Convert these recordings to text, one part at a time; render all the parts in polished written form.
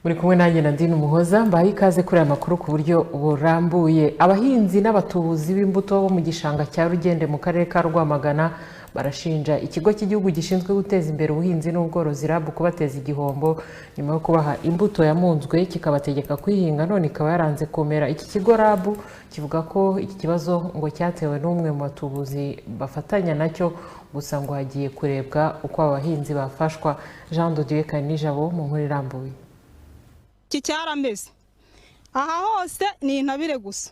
Muri kumwe nanjye Nadine Umuhoza. Mbahaye ikaze kuri aya makuru ku buryo burambuye. Abahinzi n'abatubuzi b'imbuto bo mu gishanga cya Rugende mu karere ka Rwamagana barashinja Ikigo cy'Igihugu gishinzwe guteza imbere ubuhinzi n'ubworozi, RAB, kubateza igihombo nyuma yo kubaha imbuto yamunzwe, kikabategeka kuyihinga, none ikaba yaranze kumera. Iki kigo RAB kivuga ko iki kibazo ngo cyatewe n'umwe mu batubuzi bafatanya nacyo, gusa ngo hagiye kurebwa uko aba bahinzi bafashwa. Jean de Dieu Karinijabo mu nkuru irambuye. Iki cyarameze, aha hose ni intabire gusa,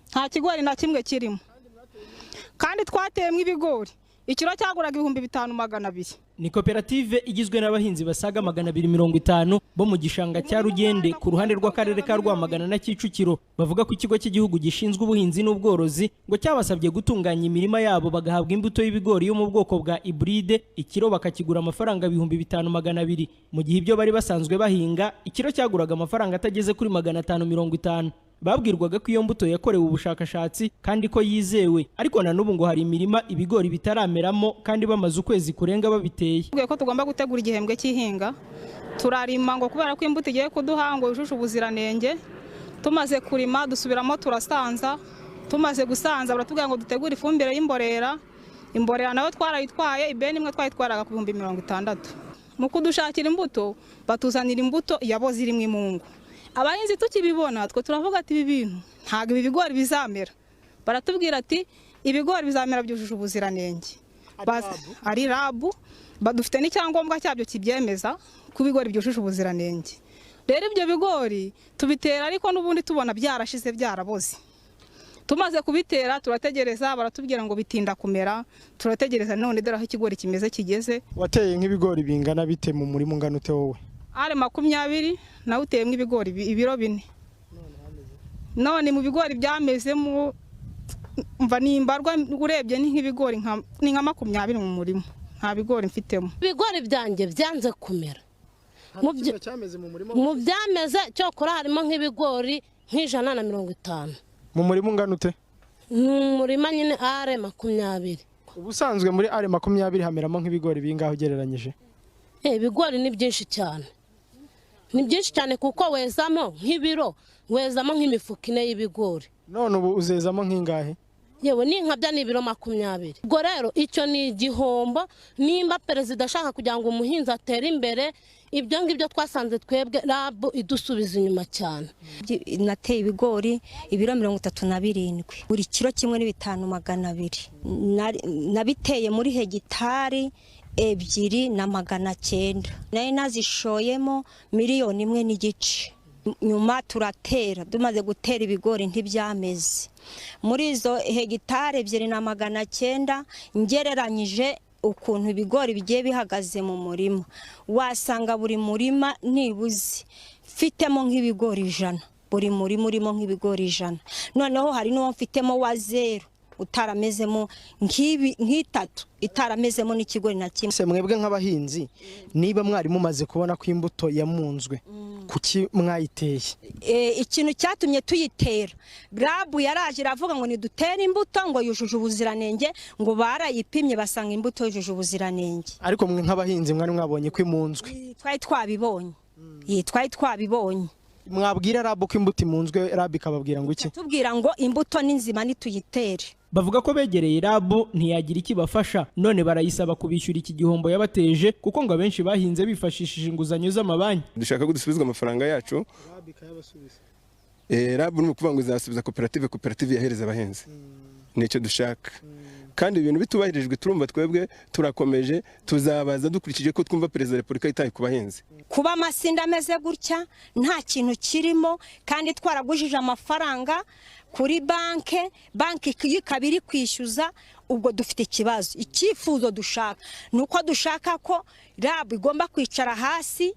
nta kigori na kimwe kirimo, kandi twateyemo ibigori, ikiro cyaguraga 5200. Ni koperative igizwe n'abahinzi basaga 250 bo mu gishanga cya Rugende ku ruhande rw'akarere ka Rwamagana na Kicukiro. Bavuga ko Ikigo cy'Igihugu gishinzwe ubuhinzi n'ubworozi ngo cyabasabye gutunganya imirima yabo, bagahabwa imbuto y'ibigori yo mu bwoko bwa hybride, ikiro bakakigura amafaranga 5200, mu gihe ibyo bari basanzwe bahinga ikiro cyaguraga amafaranga atageze kuri 550. Babwirwaga ko iyo mbuto yakorewe ubushakashatsi kandi ko yizewe, ariko na n'ubu ngo hari imirima ibigori bitarameramo kandi bamaze ukwezi kurenga babiteye. Tubwiye ko tugomba gutegura igihembwe cy'ihinga, turarima, ngo kubera ko imbuto igiye kuduha ngo yujuje ubuziranenge. Tumaze kurima dusubiramo turasanza. Tumaze gusanza baratubwira ngo dutegure ifumbire y'imborera. Imborera nayo twarayitwaye, ibeni imwe twayitwaraga ku 60000. Mu kudushakira imbuto batuzanira imbuto yaboze irimo imungu. Abahinzi tukibibona twe turavuga ati: "Ibi bintu ntabwo ibi bigori bizamera." Baratubwira ati: "Ibigori bizamera, byujuje ubuziranenge." Ari RAB, dufite n'icyangombwa cyabyo kibyemeza ko ibigori byujuje ubuziranenge. Rero ibyo bigori tubitera, ariko n'ubundi tubona byarashize, byaraboze. Tumaze kubitera turategereza, baratubwira ngo bitinda kumera. Turategereza, none dore aho ikigori kimeze kigeze. Wateye nk'ibigori bingana bite mu murima ungana ute wowe? Are 20 nawe uteyemo ibigori ibiro 4. None mu bigori byamezemo, mva nimbarwa, urebye ni nk'ibigori ni nka 20 mu murima, nta bigori mfitemo. Ibigori byanjye byanze kumera. Mu byameze cyokora harimo nk'ibigori nk'150. Mu murima ungana ute? Ni umurima nyine are 20. Ubusanzwe muri are 20 hameramo nk'ibigori bingahe ugereranyije? Ibigori ni byinshi cyane, ni byinshi cyane, kuko wezamo nk'ibiro, wezamo nk'imifuka 4 y'ibigori. None ubu uzezamo nk'ingahe? Yewe, ni nkabya ni ibiro 20. Ubwo rero icyo ni igihombo. Nimba perezida ashaka kugira ngo umuhinzi atere imbere, ibyo ngibyo twasanze twebwe RAB idusubiza inyuma cyane. Nateye ibigori ibiro 37, buri kiro kimwe ni 5200. Nabiteye muri hegitari 2 na 900, nari nazishoyemo miliyoni 1.5. Nyuma turatera, tumaze gutera ibigori ntibyameze. Muri izo hegitari 2 na 900, ngereranyije ukuntu ibigori bigiye bihagaze mu murima, wasanga buri murima nibuze mfitemo nk'ibigori 100, buri murima urimo nk'ibigori 100. Noneho hari n'uwo mfitemo wa zeru, utaramezemo nk'ibi, nk'itatu itaramezemo n'ikigori na kimwe. Se mwebwe nk'abahinzi, niba mwari mumaze kubona ko imbuto yamunzwe, kuki mwayiteye? Ikintu cyatumye tuyitera, RAB yaraje iravuga ngo nidutere imbuto, ngo yujuje ubuziranenge, ngo barayipimye basanga imbuto yujuje ubuziranenge. Ariko mwe nk'abahinzi mwari mwabonye ko imunzwe? Twari twabibonye. Twari twabibonye. Mwabwira RAB ko imbuto imunzwe, RAB ikababwira ngo iki? Tubwira ngo imbuto ni nzima, nituyitere. Bavuga ko begereye RAB ntiyagira ikibafasha, none barayisaba kubishyura iki gihombo yabateje, kuko ngo abenshi bahinze bifashishije inguzanyo z'amabanki. Dushaka ko dusubizwa amafaranga yacu. RAB ni ukuvuga ngo izasubiza koperative, koperative yahereza abahinzi, nicyo dushaka. Kandi ibintu bitubahirijwe, turumva twebwe turakomeje, tuzabaza dukurikije ko twumva Perezida wa Repubulika yitaye ku bahinzi. Kuba amasinde ameze gutya, nta kintu kirimo, kandi twaragujije amafaranga kuri banke, banki ikaba iri kwishyuza, ubwo dufite ikibazo. Icyifuzo dushaka ni uko dushaka ko RAB igomba kwicara hasi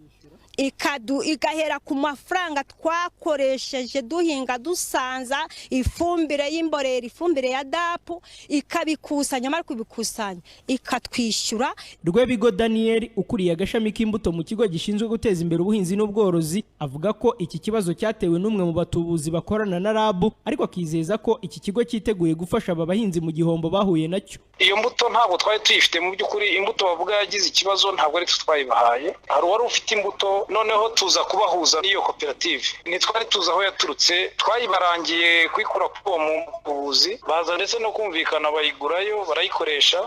igahera ku mafaranga twakoresheje duhinga, dusanza ifumbire y'imborera, ifumbire ya DAP, ikabikusanya, amara kubikusanya ikatwishyura. Rwebigo Daniel, ukuriye agashami k'imbuto mu kigo gishinzwe guteza imbere ubuhinzi n'ubworozi, avuga ko iki kibazo cyatewe n'umwe mu batubuzi bakorana na RAB, ariko akizeza ko iki kigo cyiteguye gufasha aba bahinzi mu gihombo bahuye nacyo. Iyo mbuto ntabwo twari tuyifite. Mu by'ukuri imbuto bavuga yagize ikibazo ntabwo ari twe twayibahaye. Hari uwari ufite imbuto. yabo. Noneho tuza kubahuza n'iyo koperative, ntitwari tuzi aho yaturutse, twayibarangiye kuyikura kuri uwo mubuzi, baza ndetse no kumvikana bayigurayo barayikoresha.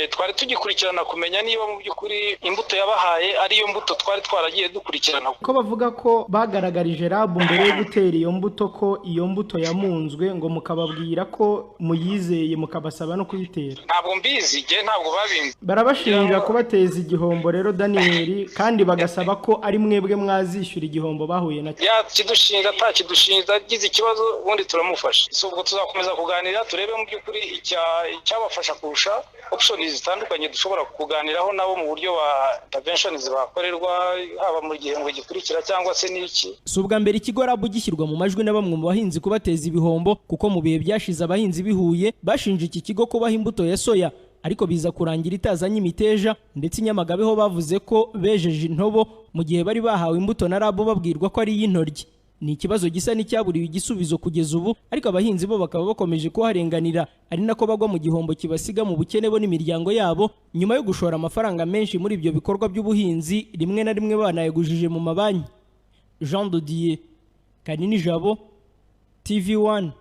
Twari tugikurikirana kumenya niba mu by'ukuri imbuto yabahaye ariyo mbuto twari twaragiye dukurikirana. Ko bavuga ko bagaragarije RAB mbere yo gutera iyo mbuto ko iyo mbuto yamunzwe, ngo mukababwira ko muyizeye mukabasaba no kuyitera. Ntabwo mbizi, igihe ntabwo babinzi. Barabashinja kubateza igihombo rero Daniel, kandi bagasaba ko ari mwebwe mwazishyura igihombo bahuye nacyo. Yakidushinja atakidushinja, agize ikibazo ubundi turamufasha. So ubwo tuzakomeza kuganira turebe mu by'ukuri icyabafasha kurusha, options zitandukanye dushobora kuganiraho nabo mu buryo ba interventions bakorerwa, haba mu gihembwe gikurikira cyangwa se n'iki. Si ubwa mbere ikigo RAB gishyirwa mu majwi na bamwe mu bahinzi kubateza ibihombo, kuko mu bihe byashize abahinzi bihuye bashinje iki kigo kubaha imbuto ya soya, ariko biza kurangira itazanye imiteja. Ndetse i Nyamagabe ho bavuze ko bejeje intobo mu gihe bari bahawe imbuto na RAB babwirwa ko ari iy'intoryi. Ni ikibazo gisa n'icyaburiwe igisubizo kugeza ubu, ariko abahinzi bo bakaba bakomeje kuharenganira, ari nako bagwa mu gihombo kibasiga mu bukene bo n'imiryango yabo, nyuma yo gushora amafaranga menshi muri ibyo bikorwa by'ubuhinzi, rimwe na rimwe banayagujije mu mabanki. Jean Dodier Kaninijabo, TV1.